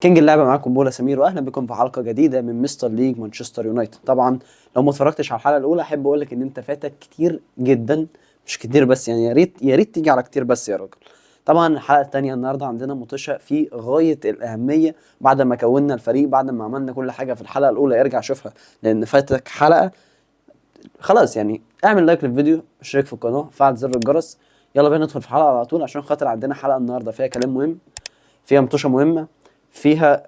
king اللعبة معاكم بولا سمير، واهلا بكم في حلقة جديدة من مستر ليج مانشستر يونايتد. طبعا لو ما اتفرجتش على الحلقة الاولى احب اقول لك ان انت فاتك كتير جدا، مش كتير بس يعني، يا ريت يا ريت تيجي على كتير بس يا راجل. طبعا الحلقة الثانية النهارده عندنا مطوشه في غاية الاهمية، بعد ما كونا الفريق، بعد ما عملنا كل حاجة في الحلقة الاولى، ارجع شوفها لان فاتك حلقة. خلاص يعني اعمل like للفيديو، اشترك في القناة، فعل زر الجرس. يلا بينا ندخل في الحلقة على طول عشان خاطر عندنا حلقة النهارده فيها كلام مهم، فيها مطوشه مهمة، فيها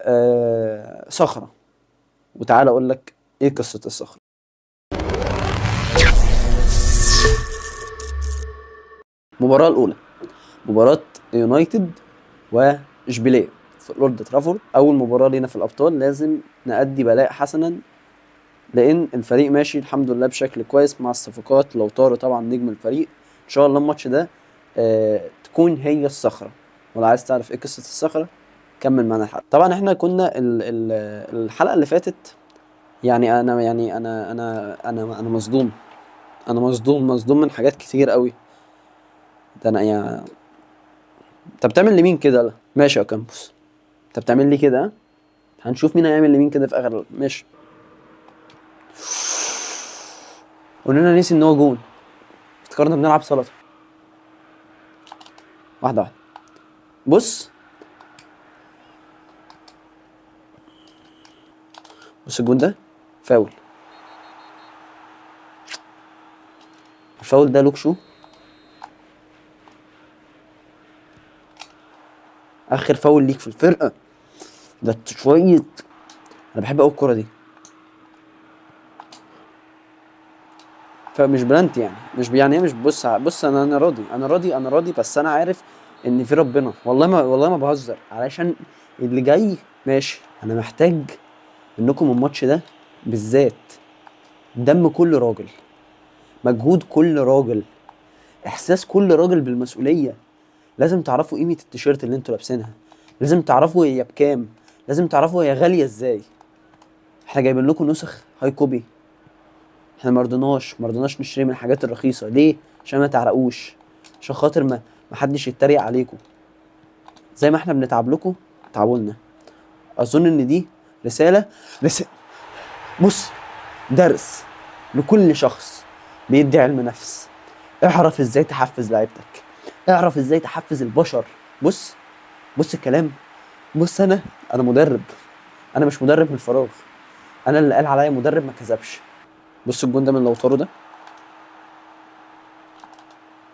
صخرة. وتعالى اقول لك ايه قصة الصخرة. المباراة الاولى مباراة يونايتد واشبيليه في اولد ترافورد، اول مباراة لينا في الابطال. لازم نأدي بلاء حسنا لان الفريق ماشي الحمد لله بشكل كويس مع الصفقات. لو طاروا طبعا نجم الفريق، ان شاء الله الماتش ده تكون هي الصخرة. ولو عايز تعرف ايه قصة الصخرة كمل معانا الحلقة. طبعا احنا كنا الحلقة اللي فاتت، يعني انا يعني انا انا انا انا مصدوم، انا مصدوم، مصدوم من حاجات كتير قوي. ده انا يعني انت بتعمل لمين كده؟ لا ماشي يا كامبوس، انت بتعمل لي كده؟ ها؟ هنشوف مين هيعمل لمين كده في اخر. ماشي، قلنا نسي ان هو جون، افتكرنا بنلعب سلطة. واحدة واحدة. بص بص الجون ده فاول، الفاول ده لوك شو، اخر فاول ليك في الفرقة. ده شوية، انا بحب قوي الكره دي. فمش بلانت يعني، مش يعني هي مش بص بص انا راضي، انا راضي، انا راضي، بس انا عارف ان في ربنا. والله ما، والله ما بهزر، علشان اللي جاي ماشي. انا محتاج منكم الماتش ده بالذات دم كل راجل، مجهود كل راجل، احساس كل راجل بالمسؤولية. لازم تعرفوا قيمة التيشيرت اللي انتوا لابسينها، لازم تعرفوا هي بكام، لازم تعرفوا هي غالية ازاي. احنا جايبين لكم نسخ high copy، احنا ما رضيناش نشتري من الحاجات الرخيصة. ليه؟ عشان ما تعرقوش، عشان خاطر ما حدش يتريق عليكم. زي ما احنا بنتعب لكم تعبوا لنا. اظن ان دي رسالة، بص، درس لكل شخص بيدي علم نفس. اعرف ازاي تحفز لعيبتك، اعرف ازاي تحفز البشر. بص، بص الكلام، بص، انا مدرب، انا مش مدرب من الفراغ، انا اللي قال عليا مدرب ما كذبش. بص الجون ده من لوتارو ده،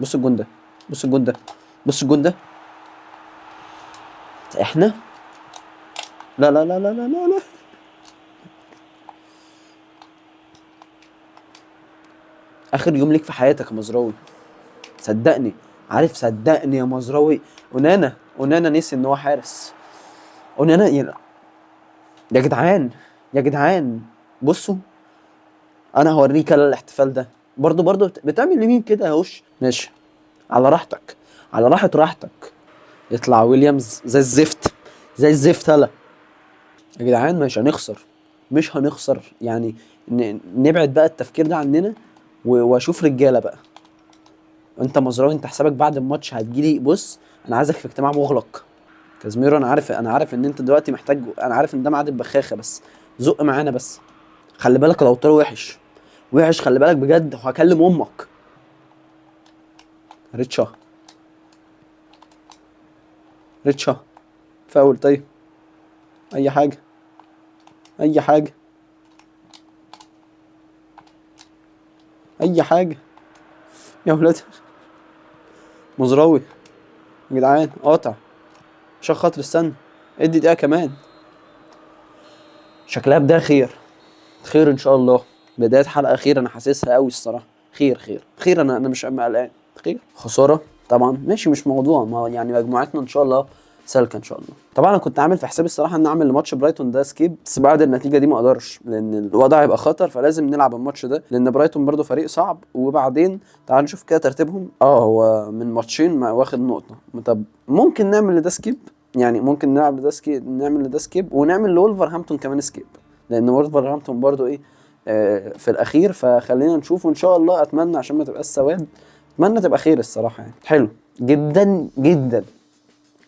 بص الجون ده، بص الجون ده، بص الجون ده. احنا لا لا لا لا لا لا لا. اخر يوم ليك في حياتك يا مزراوي، صدقني، عارف، صدقني يا مزراوي. اونانا نسي ان هو حارس. اونانا يا جدعان، يا جدعان بصوا، انا هوريك انا الاحتفال ده برضو بتعمل لمين كده يا وش؟ ماشي، على راحتك، على راحة راحتك. يطلع ويليامز زي الزفت، زي الزفت. هلا يا جدعان، مش هنخسر، مش هنخسر يعني. نبعد بقى التفكير ده عننا واشوف رجاله بقى. انت مزراوي، انت حسابك بعد الماتش هتجيلي. بص، انا عايزك في اجتماع مغلق. كازميرو، انا عارف، انا عارف ان انت دلوقتي محتاج، انا عارف ان ده ميعاد البخاخه، بس زق معانا بس. خلي بالك لو طلع وحش وحش، خلي بالك بجد، وهكلم امك. ريتشا، ريتشا فاول. طيب اي حاجة، اي حاجة، اي حاجة يا ولاد. مزراوي يا جدعان قاطع عشان خاطر، استنى ادي دقيقة كمان. شكلها بداية خير، خير ان شاء الله، بداية حلقة خير، انا حاسسها قوي الصراحة. خير خير خير، انا مش قلقان. خير. خسارة طبعا ماشي، مش موضوع، ما يعني مجموعتنا ان شاء الله سالكة ان شاء الله. طبعا انا كنت عامل في حسابي الصراحة ان اعمل لماتش برايتون ده skip، بس بعد النتيجة دي ما اقدرش لان الوضع هيبقى خطر، فلازم نلعب الماتش ده لان برايتون برضو فريق صعب. وبعدين تعال نشوف كده ترتيبهم. هو من ماتشين ما واخد نقطة. طب ممكن نعمل لده skip، يعني ممكن نلعب لده skip، نعمل لده skip ونعمل لولفرهامبتون كمان skip، لان ولفرهامبتون برضو في الاخير. فخلينا نشوف وان شاء الله، اتمنى عشان ما تبقاش سواد، اتمنى تبقى خير الصراحة يعني. حلو جدا جدا،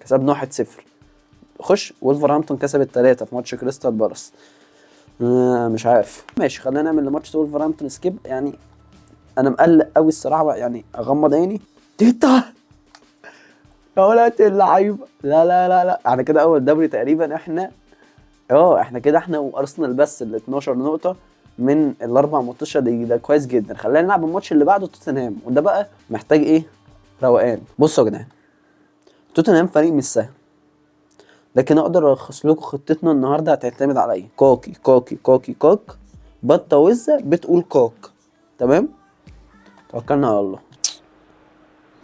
كسبنا 1-0. خش وولفرهامبتون كسبت 3 في ماتش كريستال بالاس. مش عارف. ماشي خلينا نعمل لماتش وولفرهامبتون skip. يعني انا مقلق قوي الصراحة بقى، يعني اغمض عيني. تيتا يا ولاد اللعيبة، لا لا لا لا، على كده اول دوري تقريبا احنا، احنا كده احنا وارسنال بس ال 12 نقطة من الاربع ماتشات دي، ده كويس جدا. خلينا نلعب الماتش اللي بعده توتنهام، وده بقى محتاج ايه؟ روقان. بصوا يا جدعان، توتنهام فريق مش سهل، لكن اقدر الخص لكم خطتنا النهارده هتعتمد على ايه. كاكي كاكي كاكي كاك، بطه وزه بتقول كاك. تمام، توكلنا على الله.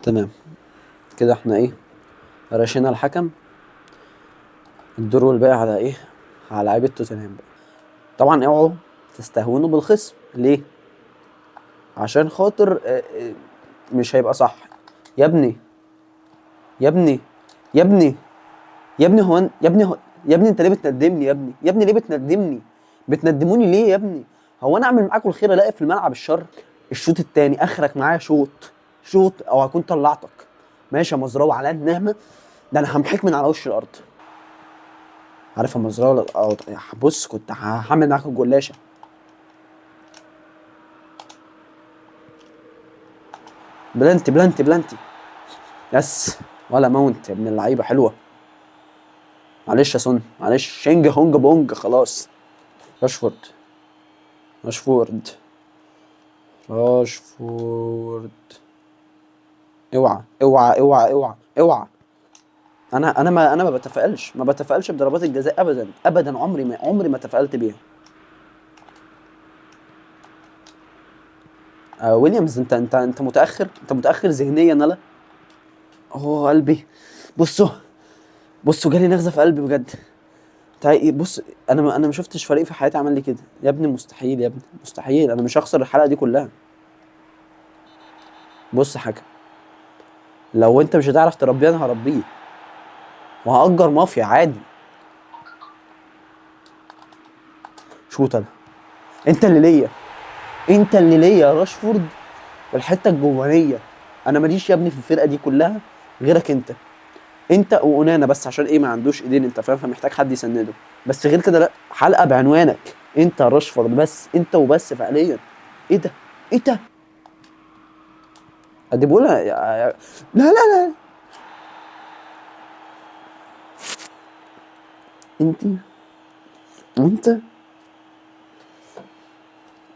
تمام كده احنا ايه، رشينا الحكم. الدور والباقي على ايه؟ على لعيبة توتنهام بقى. طبعا اوعوا تستهونوا بالخصم. ليه؟ عشان خاطر مش هيبقى صح. يا ابني يا ابني يا ابني يا ابني، هو يا ابني، هو يا ابني، انت ليه بتندمني يا ابني؟ يا ابني ليه بتندمني؟ بتندموني ليه يا ابني؟ هو انا اعمل معاكم الخير الاقي في الملعب الشر؟ الشوط التاني اخرك معايا شوط شوط او هكون طلعتك. ماشي يا مزراوي، على النعمة ده انا همحيك من على وش الارض. عارف يا مزراوي؟ بص كنت هعمل معاك الجلاشه. بلانتي بلانتي بلانتي، yes ولا ماونت يا ابن اللعيبة، حلوة. معلش يا سون، معلش. شينج هونج بونج، خلاص. راشفورد راشفورد راشفورد، اوعى اوعى اوعى اوعى اوعى. انا ما بتفائلش، ما بتفائلش بضربات الجزاء ابدا ابدا، عمري ما تفائلت بيها. ويليامز، انت متاخر، انت متاخر ذهنيا. يلا اوه قلبي، بصوا بصوا جالي نغزه في قلبي بجد. تعالي بص، انا ما شفتش فريق في حياتي عمل لي كده يا ابني. مستحيل يا ابني، مستحيل. انا مش هخسر الحلقة دي كلها. بص حاجة، لو انت مش هتعرف تربيه انا هربيه، وهأجر مافيا عادي. شوط انا، انت اللي ليا، انت اللي ليا يا راشفورد، والحتة الجوانيه. انا ماليش يا ابني في الفرقة دي كلها غيرك انت، انت واونانا بس، عشان ايه؟ ما عندوش ايدين انت فاهم، فمحتاج حد يسنده. بس غير كده لا، حلقة بعنوانك انت يا راشفورد بس، انت وبس فعليا. ايه ده؟ ايه ده؟ ادي بقولها لا لا لا، انت انت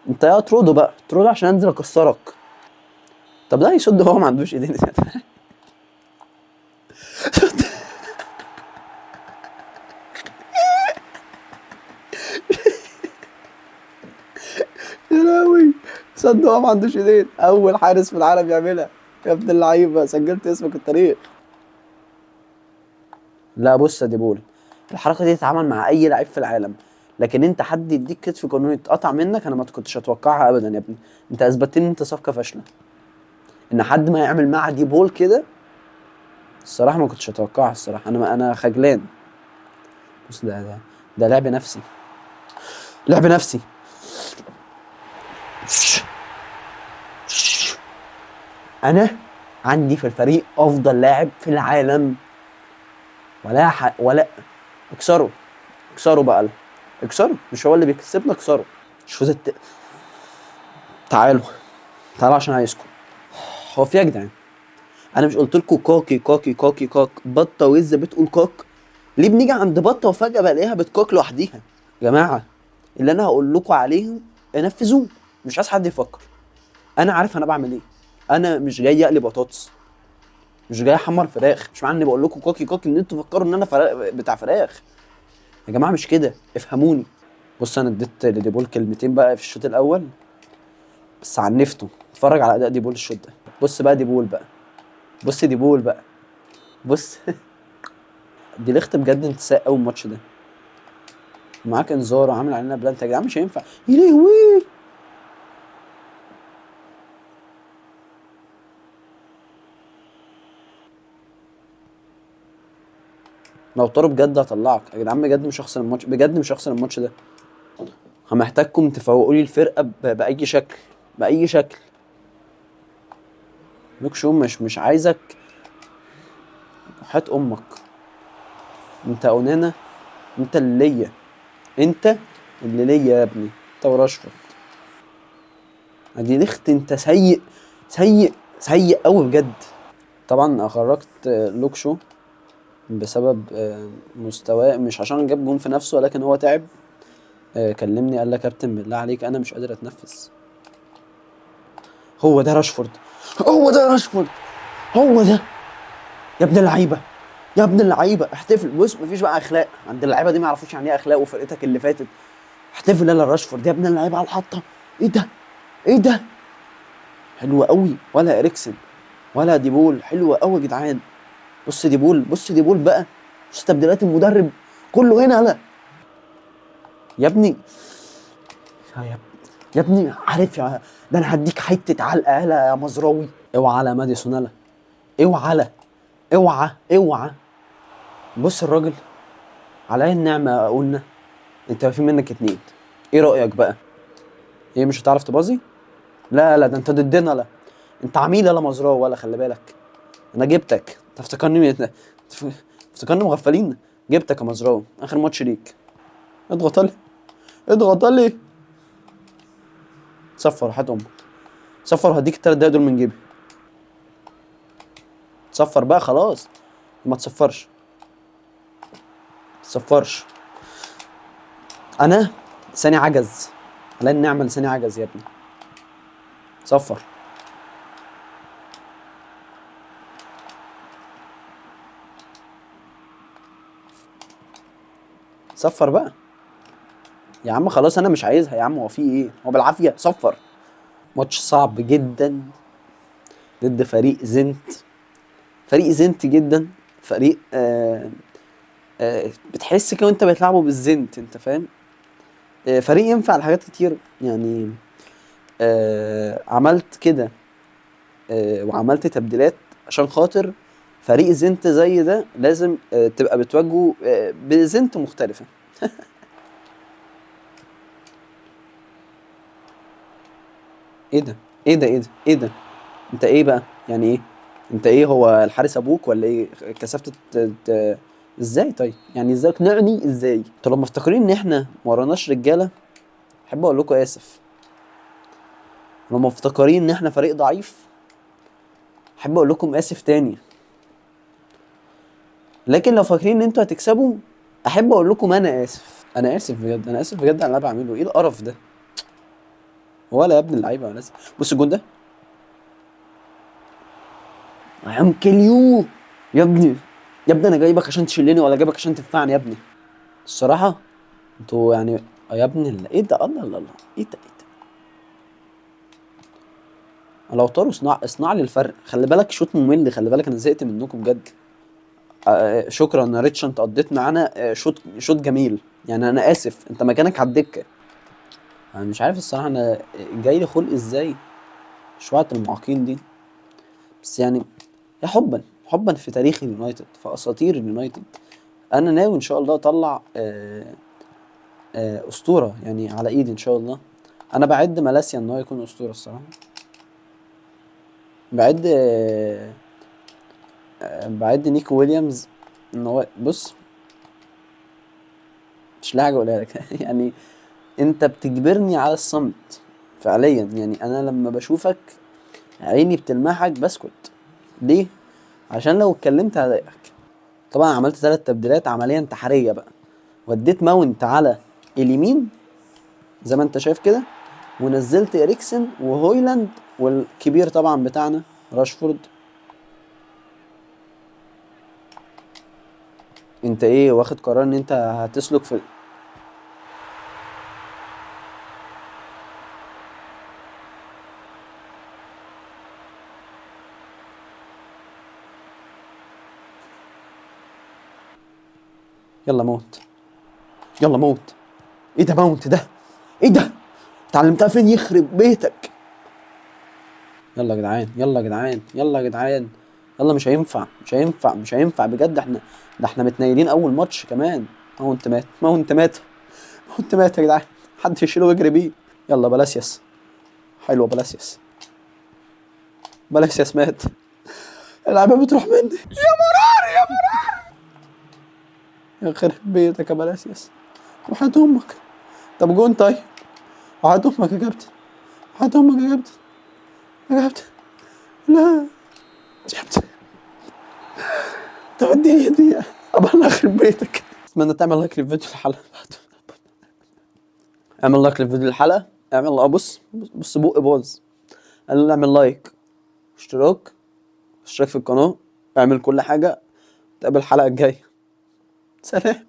انت يا ترودو بقى، ترودو عشان انزل اكسرك. طب ده يصد هو ما عندوش ايدين. يا لهوي، صد هو ما عندوش ايدين، اول حارس في العالم يعملها يا ابن اللعيبة، سجلت اسمك التاريخ. لا بص يا ديبول، الحركة دي تتعامل مع اي لعيب في العالم، لكن انت حد يديك كتف قانوني يتقطع منك، انا ما كنتش اتوقعها ابدا يا ابني. انت اثبتت ان انت صفقة فاشلة، ان حد ما يعمل مع ديبول كده الصراحة ما كنتش اتوقعها الصراحة. انا خجلان. بص ده لعب نفسي، لعب نفسي. انا عندي في الفريق افضل لاعب في العالم، ولا ولا اكسره، اكسره بقى، اكسره، مش هو اللي بيكسبنا، اكسره. شوز تعالوا تعالوا عشان عايزكم. هو في يا جدعان؟ انا مش قلت لكم كاكي كاكي كاكي كاك، بطه وزه بتقول كاك؟ ليه بنيجي عند بطه وفجاة بلاقيها بتكاك لوحديها؟ يا جماعة اللي انا هقول لكم عليه نفذوه، مش عايز حد يفكر. انا عارف انا بعمل ايه، انا مش جاي اقلي بطاطس، مش جاي احمر فراخ، مش معنى اني بقول لكم كاكي كاكي ان انتوا تفكروا ان انا بتاع فراخ. يا جماعة مش كده، افهموني. بص انا اديت لديبول كلمتين بقى في الشوط الاول بس عنفته. اتفرج على اداء ديبول الشوط ده. بص بقى ديبول بقى، بص ديبول بقى، بص. دي لخت بجد، انت ساق قوي الماتش ده. معاك انذار وعامل علينا بلانت يا جدعان، مش هينفع. يا لهوي، لو طاروا بجد هطلعك يا جدعان، بجد مش هخسر الماتش، بجد مش هخسر الماتش ده. همحتاجكم تفوقوا لي الفرقة باي شكل، باي شكل. لوك شو مش عايزك، هات امك. انت اونانا، انت اللي ليا، انت اللي ليا يا ابني، انت وراشفورد. ادي ليخت، انت سيء سيء سيء قوي بجد. طبعا خرجت لوكشو بسبب مستواه، مش عشان جاب جون في نفسه، ولكن هو تعب. كلمني قال لي يا كابتن بالله عليك انا مش قادر اتنفس. هو ده راشفورد، هو ده راشفورد، هو ده يا ابن اللعيبة، يا ابن اللعيبة. احتفل. بص مفيش بقى اخلاق عند اللعيبة دي، ما يعرفوش يعني ايه اخلاق. وفرقتك اللي فاتت احتفل يلا راشفورد يا ابن اللعيبة على الحطه. ايه ده؟ ايه ده؟ حلوة قوي. ولا اريكسن ولا ديبول، حلوة قوي يا جدعان. بص ديبول، بص ديبول بقى، بص تبديلات المدرب كله هنا. لا يا ابني، يا ابني، عارف يا ده انا هديك حتة علقه يالا يا مزراوي. اوعى على ماديسون، يالا اوعى، اوعى اوعى. بص الراجل على النعمة قلنا انت في منك اتنين، ايه رايك بقى؟ ايه مش هتعرف تبازي؟ لا لا ده انت ضدنا، لا انت عميل يالا مزراوي، ولا خلي بالك انا جبتك. انت افتكرني، افتكرني مغفلين؟ جبتك يا مزراوي اخر ماتش ليك. اضغط لي، اضغط لي. صفر هات امك، صفر هديك التلات دقايق دول من جيبي. صفر بقى خلاص، ما تصفرش، ما تصفرش. انا لساني عجز، على النعمة لساني عجز يا ابني. صفر. صفر بقى يا عم، خلاص انا مش عايزها يا عم. هو في ايه؟ هو بالعافية. صفر. ماتش صعب جدا ضد فريق زنت، فريق زنت جدا، فريق بتحس كده وانت بتلعبه بالزنت، انت فاهم؟ فريق ينفع لحاجات كتير يعني. عملت كده، وعملت تبديلات عشان خاطر فريق زنت زي ده لازم تبقى بتواجهه بزنت مختلفة. ايه ده؟ ايه ده؟ ايه ده؟ ايه ده؟ انت ايه بقى؟ يعني ايه؟ انت ايه؟ هو الحارس ابوك ولا ايه؟ كسفت ازاي طيب؟ يعني ازاي؟ اقنعني ازاي؟ انتوا لما مفتكرين ان احنا ما وراناش رجاله، احب اقول لكم اسف. لما مفتكرين ان احنا فريق ضعيف، احب اقول لكم اسف تاني. لكن لو فاكرين ان انتوا هتكسبوا، احب اقول لكم انا اسف. انا اسف بجد، انا اسف بجد على اللي انا بعمله. ايه القرف ده؟ ولا يا ابن اللعيبة ولا اسف. بص الجون ده، I am kill you يا ابني، يا ابني انا جايبك عشان تشيلني ولا جايبك عشان تدفعني يا ابني؟ الصراحة انتوا يعني يا ابن ايه ده؟ الله الله الله، ايه ده؟ ايه ده؟ لو طاروا اصنع لي الفرق. خلي بالك شوط ممل، خلي بالك انا زهقت منكم بجد. شكرا يا ريتش، انت قضيت معانا، شوط جميل يعني. انا اسف، انت مكانك على الدكة. انا مش عارف الصراحة انا جاي لي خلق ازاي شوية المعاقين دي، بس يا حبا في تاريخ اليونايتد، في اساطير اليونايتد. انا ناوي ان شاء الله اطلع، اسطورة على ايدي ان شاء الله. انا بعد مالاسيا ان هو يكون اسطورة الصراحة، بعد نيكو ويليامز ان هو، بص مش لاقي حاجة اقولها لك. انت بتجبرني على الصمت فعليا. انا لما بشوفك عيني بتلمحك بسكت. ليه؟ عشان لو اتكلمت هضايقك. طبعا عملت 3 تبديلات عملية انتحارية بقى. وديت ماونت على اليمين زي ما انت شايف كده، ونزلت اريكسن وهويلاند والكبير طبعا بتاعنا راشفورد. انت ايه واخد قرار ان انت هتسلك في يلا موت، يلا موت. ايه ده ماونت ده؟ ايه ده؟ اتعلمتها فين؟ يخرب بيتك. يلا يا جدعان، يلا يا جدعان، يلا يا جدعان، يلا. مش هينفع، مش هينفع، مش هينفع بجد. ده احنا متنيلين اول ماتش كمان. ماونت مات، ماونت مات، ماونت مات يا جدعان. حد يشيله ويجري بيه. يلا بلاسياس، حلوة بلاسياس، بلاسياس مات. اللعبة بتروح مني يا مرار، يا مرار. يا خرب بيتك يا بالاسيوس، وحياة امك. طب جون طيب، وحياة امك يا كابتن، وحياة امك يا كابتن، يا كابتن، لا يا كابتن. طب اديني هدية، طب الله يخرب بيتك. اتمنى تعمل like للفيديو الحلقة، اعمل like للفيديو الحلقة، اعمل بص بص بقي باظ. قال اعمل like، اشتراك، اشتراك في القناة، اعمل كل حاجة. تقابل الحلقة الجاية، سلام.